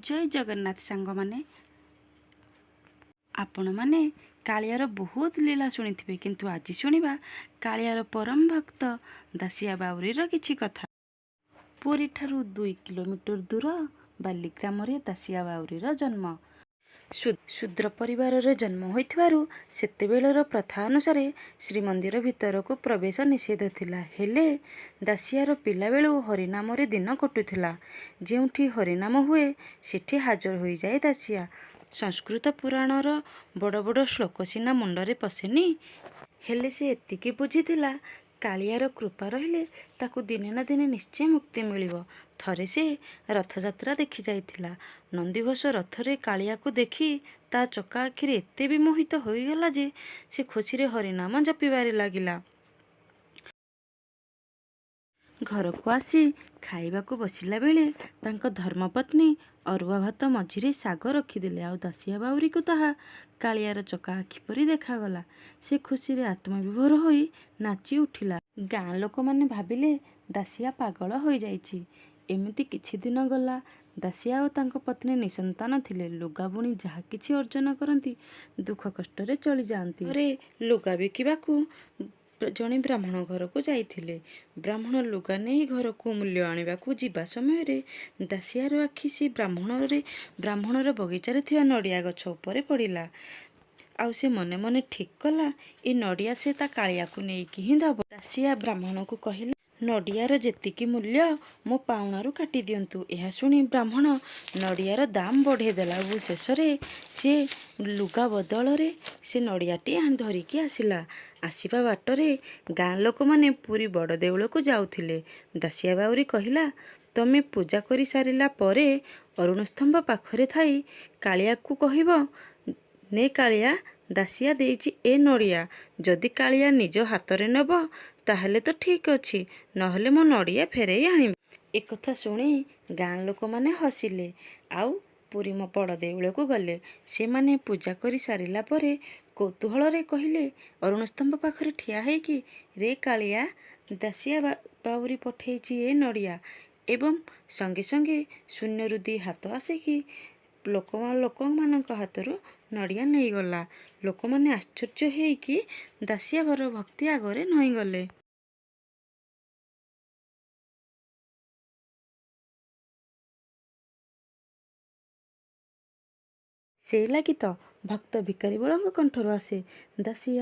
ଜୟ ଜଗନ୍ନାଥ ସାଙ୍ଗମାନେ। ଆପଣମାନେ କାଳିଆର ବହୁତ ଲୀଳା ଶୁଣିଥିବେ, କିନ୍ତୁ ଆଜି ଶୁଣିବା କାଳିଆର ପରମ ଭକ୍ତ ଦାସିଆ ବାଉରୀର କିଛି କଥା। ପୁରୀଠାରୁ 2 କିଲୋମିଟର ଦୂର ବାଲିଗ୍ରାମରେ ଦାସିଆ ବାଉରୀର ଜନ୍ମ। ଶୂଦ୍ର ପରିବାରରେ ଜନ୍ମ ହୋଇଥିବାରୁ ସେତେବେଳର ପ୍ରଥା ଅନୁସାରେ ଶ୍ରୀମନ୍ଦିର ଭିତରକୁ ପ୍ରବେଶ ନିଷେଧ ଥିଲା। ହେଲେ ଦାସିଆର ପିଲାବେଳୁ ହରିନାମରେ ଦିନ କଟୁଥିଲା। ଯେଉଁଠି ହରିନାମ ହୁଏ, ସେଠି ହାଜର ହୋଇଯାଏ ଦାସିଆ। ସଂସ୍କୃତ ପୁରାଣର ବଡ଼ ବଡ଼ ଶ୍ଳୋକ ସିନା ମୁଣ୍ଡରେ ପଶେନି, ହେଲେ ସେ ଏତିକି ବୁଝିଥିଲା, କାଳିଆର କୃପା ରହିଲେ ତାକୁ ଦିନେ ନା ଦିନେ ନିଶ୍ଚୟ ମୁକ୍ତି ମିଳିବ। ଥରେ ସେ ରଥଯାତ୍ରା ଦେଖି ଯାଇଥିଲା। ନନ୍ଦିଘୋଷ ରଥରେ କାଳିଆକୁ ଦେଖି ତା ଚକା ଆଖିରେ ଏତେ ବିମୋହିତ ହୋଇଗଲା ଯେ ସେ ଖୁସିରେ ହରିନାମ ଜପିବାରେ ଲାଗିଲା। ଘରକୁ ଆସି ଖାଇବାକୁ ବସିଲା ବେଳେ ତାଙ୍କ ଧର୍ମପତ୍ନୀ ଅରୁଆ ଭାତ ମଝିରେ ଶାଗ ରଖିଦେଲେ, ଆଉ ଦାସିଆ ବାଉରୀକୁ ତାହା କାଳିଆର ଚକା ଆଖି ପରି ଦେଖାଗଲା। ସେ ଖୁସିରେ ଆତ୍ମବିଭୋର ହୋଇ ନାଚି ଉଠିଲା। ଗାଁ ଲୋକମାନେ ଭାବିଲେ ଦାସିଆ ପାଗଳ ହୋଇଯାଇଛି। ଏମିତି କିଛି ଦିନ ଗଲା। ଦାସିଆ ଓ ତାଙ୍କ ପତ୍ନୀ ନିଃସନ୍ତାନ ଥିଲେ। ଲୁଗା ବୁଣି ଯାହା କିଛି ଅର୍ଜନ କରନ୍ତି, ଦୁଃଖ କଷ୍ଟରେ ଚଳିଯାଆନ୍ତି। ଥରେ ଲୁଗା ବିକିବାକୁ ଜଣେ ବ୍ରାହ୍ମଣ ଘରକୁ ଯାଇଥିଲେ। ବ୍ରାହ୍ମଣ ଲୁଗା ନେଇ ଘରକୁ ମୂଲ୍ୟ ଆଣିବାକୁ ଯିବା ସମୟରେ ଦାସିଆର ଆଖି ସେ ବ୍ରାହ୍ମଣର ବଗିଚାରେ ଥିବା ନଡ଼ିଆ ଗଛ ଉପରେ ପଡ଼ିଲା। ଆଉ ସେ ମନେ ମନେ ଠିକ୍ କଲା, ଏ ନଡ଼ିଆ ସେ ତା କାଳିଆକୁ ନେଇକି ହିଁ ଦବ। ଦାସିଆ ବ୍ରାହ୍ମଣକୁ କହିଲା, "ନଡ଼ିଆର ଯେତିକି ମୂଲ୍ୟ, ମୋ ପାଉଣାରୁ କାଟି ଦିଅନ୍ତୁ।" ଏହା ଶୁଣି ବ୍ରାହ୍ମଣ ନଡ଼ିଆର ଦାମ ବଢ଼େଇ ଦେଲା ଏବଂ ଶେଷରେ ସେ ଲୁଗା ବଦଳରେ ସେ ନଡ଼ିଆଟି ଧରିକି ଆସିଲା। ଆସିବା ବାଟରେ ଗାଁ ଲୋକମାନେ ପୁରୀ ବଡ଼ ଦେଉଳକୁ ଯାଉଥିଲେ। ଦାସିଆ ବାଉରୀ କହିଲା, "ତମେ ପୂଜା କରି ସାରିଲା ପରେ ଅରୁଣସ୍ତମ୍ଭ ପାଖରେ ଥାଇ କାଳିଆକୁ କହିବ, 'ନେ କାଳିଆ, ଦାସିଆ ଦେଇଛି ଏ ନଡ଼ିଆ। ଯଦି କାଳିଆ ନିଜ ହାତରେ ନେବ ତାହେଲେ ତ ଠିକ୍ ଅଛି, ନହେଲେ ମୋ ନଡ଼ିଆ ଫେରେଇ ଆଣିବ।" ଏକଥା ଶୁଣି ଗାଁ ଲୋକମାନେ ହସିଲେ ଆଉ ପୁରୀ ବଡ଼ ଦେଉଳକୁ ଗଲେ। ସେମାନେ ପୂଜା କରି ସାରିଲା ପରେ କୌତୂହଳରେ କହିଲେ ଅରୁଣସ୍ତମ୍ଭ ପାଖରେ ଠିଆ ହେଇକି, "ରେ କାଳିଆ, ଦାସିଆ ବାଉରୀ ପଠେଇଛି ଏ ନଡ଼ିଆ।" ଏବଂ ସଙ୍ଗେ ସଙ୍ଗେ ଶୂନ୍ୟରୁ ଦି ହାତ ଆସିକି ଲୋକମାନଙ୍କ ହାତରୁ ନଡ଼ିଆ ନେଇଗଲା। ଲୋକମାନେ ଆଶ୍ଚର୍ଯ୍ୟ ହେଇକି ଦାସିଆର ଭକ୍ତି ଆଗରେ ନଇଁଗଲେ। ସେଇ ଲାଗି ତ ଭକ୍ତ ଭିକାରୀ ବଳଙ୍କ କଣ୍ଠରୁ ଆସେ ଦାସିଆ